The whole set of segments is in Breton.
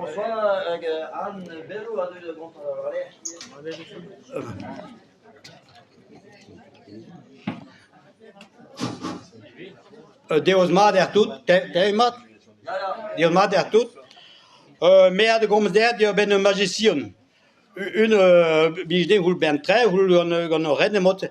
François hag Anne Bello a deu da gontañ war-lerc'h ivez. Deus mat deoc'h tout, teir mat? Deus mat deoc'h tout. Me a da gomz deoc'h diwar-benn ur majisian. Un blij din c'houl bezañ tre, c'houl gant ur ren emañ.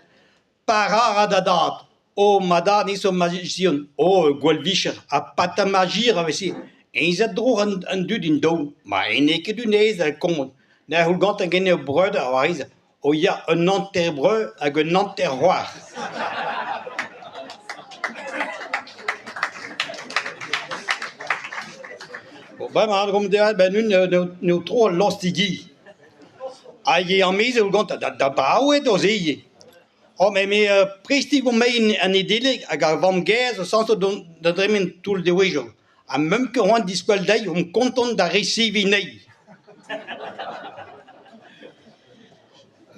Para a ra da dad. Oh ma dad eo zo majisian. Oh gwall vicher. Ha pata majir a veze. Eñ a dro an dud en-daou. Ma eñ n'eo ket un aes da komz. Ne c'houl gantañ gen ur breudeur war-eez. O ya, un hanter-breur hag un hanter-c'hoar. Bremañ gomz dezhañ benn un eo tro al lostigi. Hag e amezeg gantañ da baouez o se ivez. Oh met me prestik on mein an Nedeleg hag ar vamm-gaezh zo sañset dont da dremen toull dewezhioù. Ha meump ket c'hoant diskwel dezhi omp kontant da reseviñ anezhi.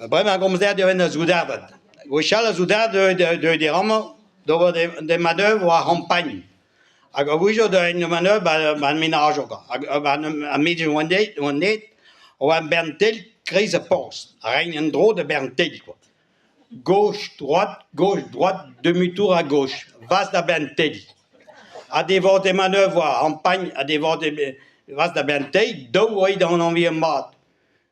Bremañ a gomzer diwar-benn ar soudarded. Gwechall ar soudarded deuet deuet amañ d'ober des manœuvres war ar c'hampagn. Hag a-wezhioù deuet en manœuvre 'ba ar menajoù kwa. Hag 'ba ar mezoù oant aet oa bern teil kreiz ar porzh. A raent an dro da bern teil kwa. Gauche droite, gauche droite, demi-tour à gauche, vas da benn teil. Ha devant des manœuvres war c'hampagn ha devant des vas da benn teil, daou oa d'an anvioù mat.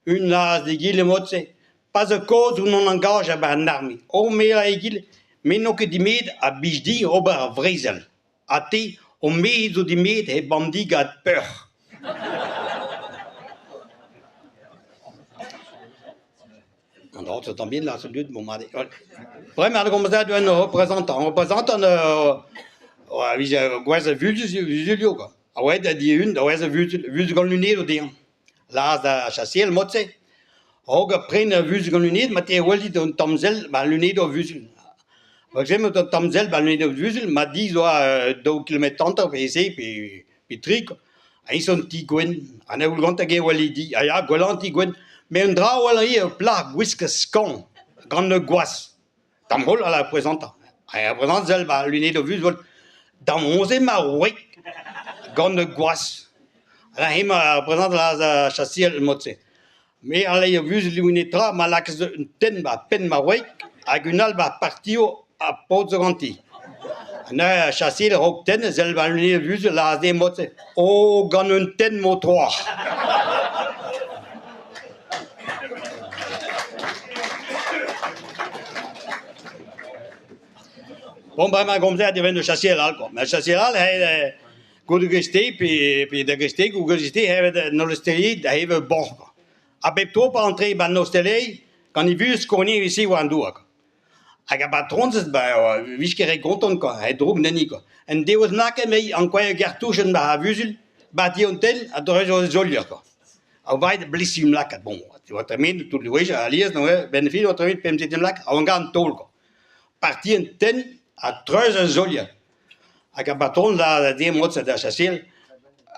Un laz d'egile mod-se. Pas zo kaoz on on añgaje 'ba an arme. Oh me a egile, me n'on ket dimezet ha blij din ober ar brezel. Ha te, oh me zo dimezet hep an digad peoc'h. An dra zo tamm bihan lâret dud bon mat eo. Bremañ ar gomz-se un représentant représentant a vije gwezh a vuzulioù kwa. A oa da di-hun da wezh a vuzul vuzul gant lunedoù dezhañ. Laz da chaseal mod-se. A-raok ur pren a vuzul gant luned ma te welit un tamm sell ba lunedoù a vuzul. Rak-se emañ un tamm sell ba lunedoù a vuzul ma di zo daou kilometr hanter pe se pe tri kwa. Eñ zo un ti gwenn ha ne c'houl gantañ ket wel e di. Ha ya, gwellañ an ti gwenn. Met un dra a wel ivez ur plac'h gwisket skañv gant ur gwaz. Tamm holl a la prezantañ. Ha ar prezant sell ba lunedoù vuzul. Dam 11 emañ ar wreg gant ur gwaz. Ha hemañ ar prezant a chaseal mod-se. Me a lei vuzulioù netra ma lakaez un tenn 'ba penn ma wreg hag un all 'ba partio ha paotr zo ganti. Ha neuze chaseal a-raok tenn sell 'ba lunedoù vuzul aze mod-se. Oh gant un tenn 'mo tro-walc'h. Bon bremañ gomzer diwar-benn ur chaseal all kwa. Met chaseal all goude gesteiz pe pe da gesteiz goude gesteiz evet an osteleri da evañ boc'h kwa. Ha bep tro pa antre 'ba an osteleri gant e vuhez kornier ivez war an douar kwa. Hag ar batronez ba 'vije ket re gontant kwa, he droug enni kwa. Un devezh bennak emañ ankouaet ur gartouchenn 'ba ar vuzul, 'ba ti an tenn a dreuz e solier kwa. Ha oa blesiñ lakaat bon, e oa tremenet tout gwech alies neuze 'benn ar fin e oa tremenet pemzek den lak a oan gant an taol kwa. Parti an tenn ha treuz ar solier. Hag ar patron da da mod-se da chaseal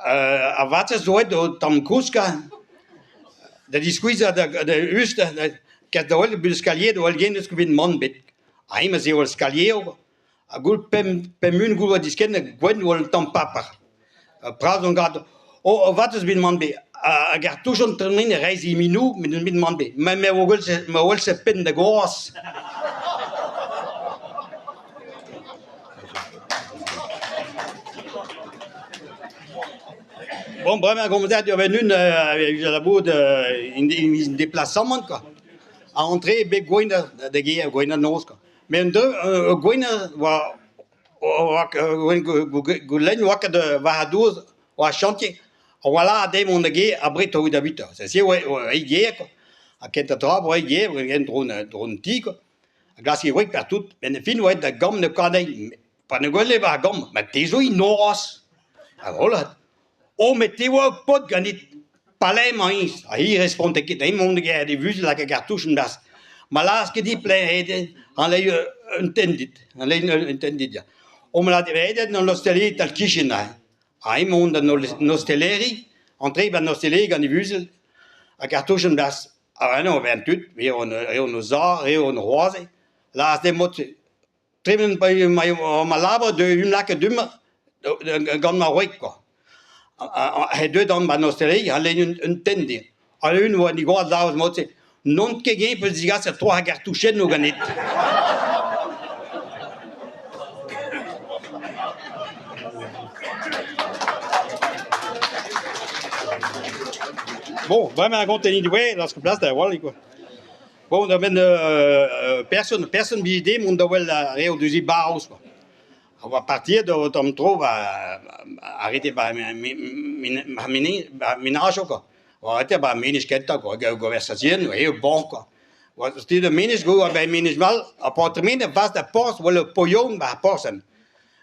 ar vatezh zo aet o tamm kouskañ da diskuizhañ da da us da kas da wel bet skalier da wel gen n'eus ket bet mann bet. Ha eñ ma 'z eo ar skalier ha goul pemp pemp munut goude diskennet gwenn oa un tamm paper. Pras on gant oh vatezh bet mann bet hag ar touchon tremen e reizh iminoù met n'eus bet mann bet. Ma ma ma welse penn da groaz. Bon bremañ gomzet diwar-benn un evit labourat en deplasamant kwa. A antre bep gwener da gêr, gwener noz kwa. Met un deu ur gwener oa goulenn oa ket war an dour war ar chantier. A oa lâret dezhe mont da gêr abred taol da vitañ. Se oa e gêr kwa. Ha kentañ tra oa e gêr en-dro an ti kwa. A glaske wreg partout. Benn ar fin oa aet da gambr ne kanei. Pa ne gwele war ar gambr, ma te zo inoras. Ha hollad. Oh, met te oa ur paotr ganit. Palais emañ hennezh. Ha hi responte ket. Eñ mont da e vuzul hag a gartouchenn barzh. Ma lârez ket dit pleñv an lei un tenn dit. An lei un tenn dit, ya. Oh, ma lâret aet an osteleri tal-kichen aze. Ha eñ mont d'an osteleri, antre 'ba 'n osteleri gant e vuzul ha kartouchenn barzh. Ha eno e vez an tud, re on o za, re on roaze. Lâret dezhe mod-se. Tremen pa ma labour deuet lakaet du-mañ gant ma wreg kwa. He deuet on 'ba 'n ostaleri ha lenn un tenn din. Ha un oa digoret lâret mod-se n'on ket gen peus digaset tro ar gartouchennoù ganit. Bon, bremañ a gonten diwezh, lask plas da walc'h quoi. Bon, da benn person, person 'blij mont da wel ar re o deus e barrouz quoi. A oa partiet o tamm tro 'ba arretet 'ba 'ba menajoù kwa. Arretet 'ba menez kentañ kwa, hag goversasion eo bon kwa. Oa ur menez go 'ba menez all ha pa tremenet 'barzh da porzh 'oa ur poion 'ba ar porzh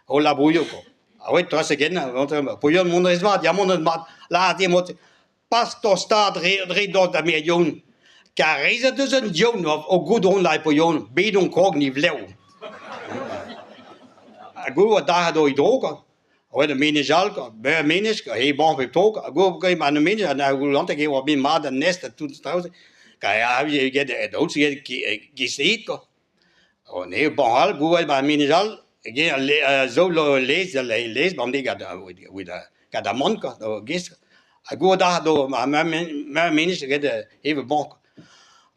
o labourio kwa. Ha oa traoù ken, poion mont a rez mat, ya mont a rez mat, lâret eo mod-se. Pas tostaat re dost da Merion, kar reizhet eus un diaoul o goudron da Epoion, bet on krog 'n e vlev. Hag o adarre d'o dro kwa. Oa da Menez all kwa, bezañ Menez kwa, he bañ pep tro kwa, hag o ma 'n Menez ha goulanteg e oa bet mat an nest ha tout an traoù-se. Kar get daoust get kwa. Eo bañ all gouel 'ba Menez all zo lez lez bemdez gant amann kwa ha goût a ra ma menez get ev bañ kwa.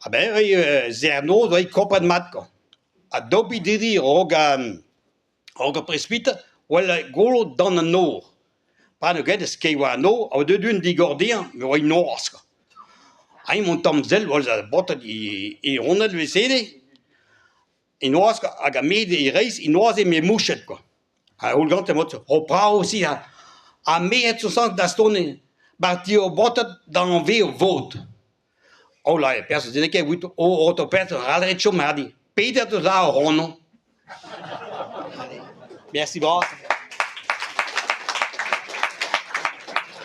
A-benn serr-noz oa kompren mat kwa. Ha dobiñ dezhi a-raok a-raok ar presbiter 'oa golo dan an nor. Pa n'eo ket skeiñ war an nor a oa deuet un digor dezhañ met oa noazh kwa. Eñ mont tamm sell oa baoted e ronell evel-se e noazh kwa hag me e reizh e noazh eo me mouchet kwa. Ha holl gantañ mod ho prav aussi ha ha me zo sañs da stourniñ 'ba ti ho baoted d'anv o vod. Oh la, perzh n'eo ket evit o oto perzh ret chom hardi. Pedet eus ar anv. Merci bras.